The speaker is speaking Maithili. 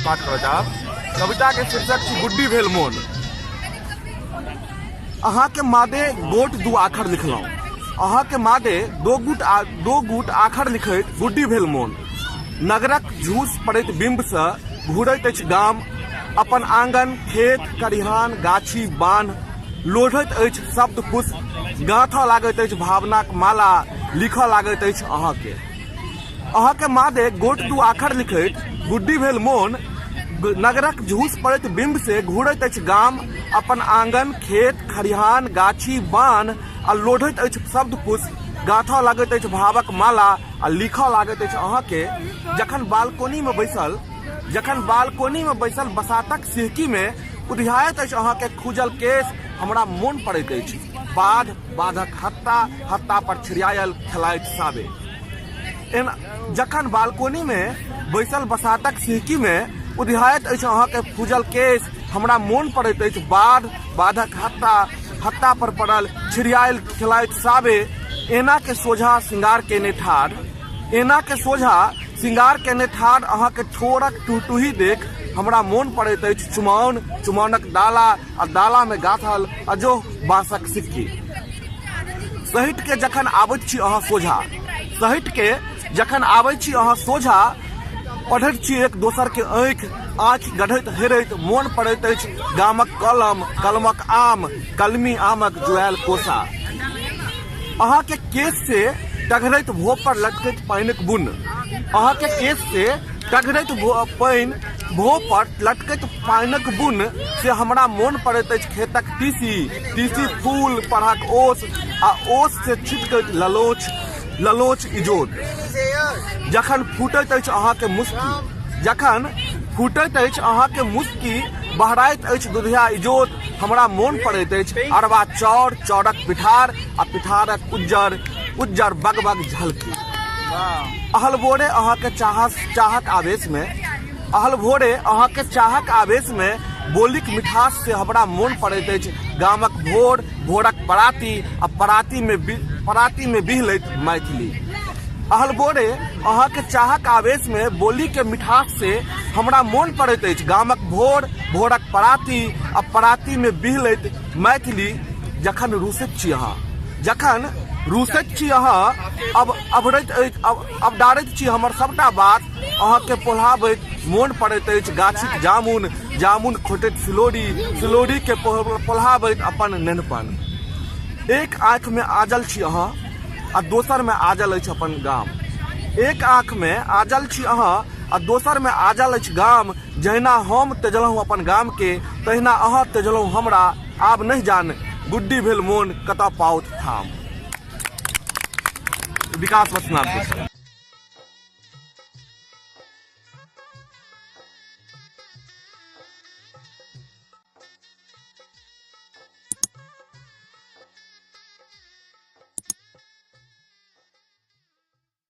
पाठ करऽ चाहब। कविताके शीर्षक छी गुड्डी भेल मोन। अहाँके मादे गोट दू आखर लिखलहुँ, अहाँके मादे दो गुट आ दो गुट आखर लिखैत गुड्डी भेल मोन। नगरक झूस पड़ैत बिम्बसँ घुरैत अछि गाम, अपन आंगन, खेत, खरिहान, गाछी, बान्ह लोढ़ैत अछि शब्द पुष्प, गाँथऽ लागैत अछि भावनाक माला, लिखऽ लागैत अछि अहाँके। अहाँके मादे गोट दू आखर लिखैत गुड्डी भेल मोन। नगरक झूस पड़ैत बिम्ब से घुरैत अछि गाम, अपन आंगन, खेत, खरिहान, गाछी, बान्ह आ लोढ़ैत अछि शब्द पुष्प, गाँथऽ लगैत अछि भावक माला आ लिखऽ लागैत अछि अहाँके। जखन बालकोनीमे बैसल जखन बालकोनीमे बैसल बसातक सिहकीमे उधियाइत अछि अहाँके खुजल केश, हमरा मोन पड़ैत अछि बाध, बाधक हत्ता, हत्ता पर छिड़ियायल खेलाइत साबे। एना जखन बालकोनीमे बैसल बसातक सिहकीमे उधियाइत अछि अहाँके फूजल केश, हमरा मोन पड़ैत अछि बाध, बाधक हत्ता, हत्ता पर पड़ल छिड़ियायल खेलाइत साबे। एना के सोझा सिंगार केने ठाढ़, एना के सोझा सिंगार केने ठाढ़ अहाँके ठोरक टुहटुही देख हमरा मोन पड़ैत अछि चुमाओन, चुमाओनक डाला आ डालामे गाँथल अजोह बाँसक सिक्की। सहिट के जखन आबैत छी अहाँ सोझा, सहिट के जखन आबैत छी अहाँ सोझा, पढ़ैत छी एक दोसर के आँखि, आँखि गढ़ैत हेरैत मोन पड़ैत अछि गामक कलम, कलमक आम, कलमी आमक जुआयल कोसा। अहाँके केश से टघरैत भोप पर लटकैत पानिक बुन्न, अहाँके केश से टघरैत पानि भोप पर लटकैत पानिक बुन्न से हमरा मोन पड़ैत अछि खेतक तीसी, तीसी फूल परहक ओस आ ओस से छिटकैत ललोच, ललोच इजोत। जखन फूटैत अछि अहाँके मुस्की, जखन फूटैत अछि अहाँके मुस्की, बहराइत अछि दुधिया इजोत, हमरा मोन पड़ैत अछि अरबा चाउर, चाउरक पिठार आ पिठारक उज्जर उज्जर बगबग झलकी। अहलभोरे अहाँके चाहक आवेशमे, अहलभोरे अहाँके चाहक आवेशमे बोलीक मिठास से हमरा मोन पड़ैत अछि गामक भोर, भोरक पराती आ परातीमे बिहलैत मैथिली। अहलभोरे अहाँके चाहक आवेशमे बोलीके मिठास से हमरा मोन पड़ैत अछि गामक भोर, भोरक पराती आ परातीमे बिहलैत मैथिली। जखन रूसैत छी अहाँ, जखन रूसैत छी अहाँ, अब अभरैत अछि, अबडारैत छी हमर सबटा बात अहाँके पोल्हाबैत मोन पड़ैत अछि गाछीक जामुन, जामुन खोटैत सिलोड़ी, सिलोड़ीके पोल्हाबैत अपन नेनपन। एक आँखिमे आजल छी अहाँ आ दोसरमे आजल अछि अपन गाम। एक आँखिमे आजल छी अहाँ आ दोसरमे आजल अछि गाम। जहिना हम तेजलहुँ अपन गामके तहिना अहाँ तेजलहुँ हमरा। आब नहि जान गुड्डी भेल मोन कतऽ पाओत ठाम। विकास वत्स नाम के।